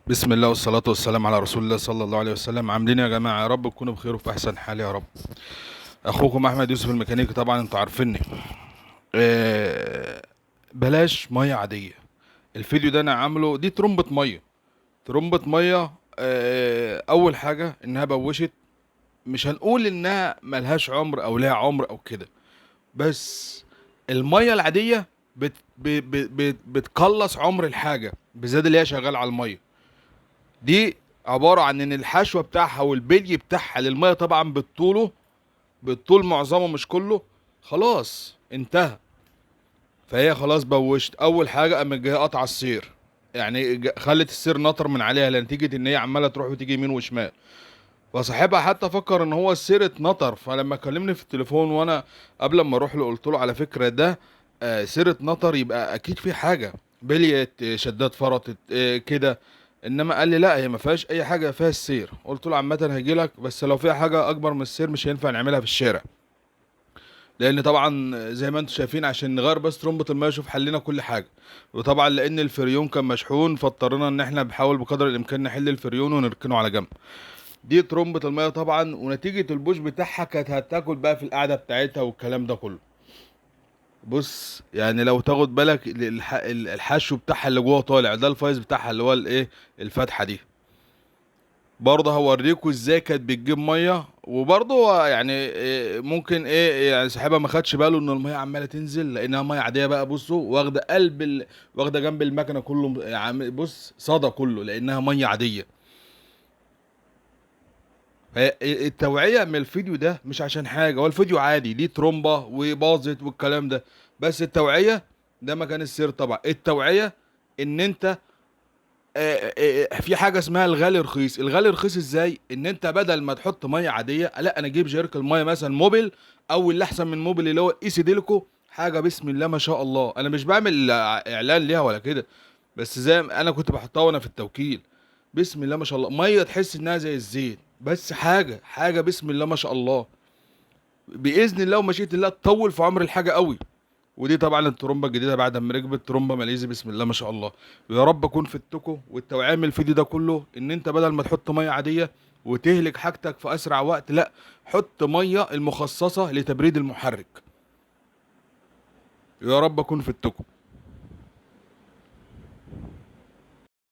بسم الله والصلاة والسلام على رسول الله صلى الله عليه وسلم. عاملين يا جماعة؟ يا رب تكونوا بخير وفي أحسن حال يا رب. أخوكم أحمد يوسف الميكانيكي، طبعا انتوا عارفيني. بلاش مية عادية. الفيديو ده أنا عامله دي ترمبة مية، ترمبة مية. أول حاجة إنها بوشت، مش هنقول إنها ملهاش عمر أو لها عمر أو كده، بس المية العادية بتقلص عمر الحاجة، بالذات اللي هي شغالة على المية. دي عبارة عن إن الحشوة بتاعها والبلي بتاعها للمية طبعا بالطول معظمه مش كله، خلاص انتهى. فهي خلاص بوشت. أول حاجة قامت جاية قطع السير، يعني خلت السير نطر من عليها لنتيجة إن هي عمالة تروح وتيجي يمين وشمال. فصاحبها حتى فكر إن هو السير اتنطر، فلما كلمني في التليفون وأنا قبل ما أروح له قلت له على فكرة ده، سير اتنطر، يبقى أكيد في حاجة، بلية، شداد فرطت، كده. انما قال لي لا هي ما فيهاش اي حاجة، فيها السير. قلت له عامة هجي لك، بس لو فيها حاجة اكبر من السير مش هينفع نعملها في الشارع، لان طبعا زي ما انتم شايفين عشان نغير بس ترمبه المية شوف حلينا كل حاجة. وطبعا لان الفريون كان مشحون فاضطرينا ان احنا بنحاول بقدر الامكان نحل الفريون ونركنه على جنب. دي ترمبه المية طبعا، ونتيجة البوش بتاعها كانت هتاكل بقى في القعدة بتاعتها والكلام ده كله. بص لو تاخد بالك الحشو بتاعها اللي جوه طالع ده، الفايز بتاعها اللي هو الايه، الفتحة دي. برضه هوريكم ازاي كانت بتجيب مية، وبرضه ممكن صاحبها ما خدش باله ان المية عماله تنزل لانها مية عادية بقى. بصوا واخده قلب واخده جنب المكنه كله، بص صدى كله لانها مية عادية. التوعية من الفيديو ده مش عشان حاجة، هو الفيديو عادي، دي ترومبه وباظت والكلام ده، بس التوعية ده مكان السير طبعا. التوعية ان انت، في حاجة اسمها الغالي رخيص. الغالي رخيص ازاي؟ ان انت بدل ما تحط مية عادية، لا انا اجيب جيرك المية مثلا موبل، او اللي احسن من موبل اللي هو ايسي ديلكو، حاجة بسم الله ما شاء الله. انا مش بعمل اعلان ليها ولا كده، بس زي ما انا كنت بحطها وانا في التوكيل، بسم الله ما شاء الله مية تحس انها زي الزيت، بس حاجة بسم الله ما شاء الله، باذن الله ومشيئة الله تطول في عمر الحاجة قوي. ودي طبعا الترومبه الجديدة بعد ما ركبت ترومبه ماليزي بسم الله ما شاء الله. ويا رب اكون فدتكم. والتوعية من الفيديو ده كله ان انت بدل ما تحط مية عادية وتهلك حاجتك في اسرع وقت، لا حط مية المخصصة لتبريد المحرك. يا رب اكون فدتكم.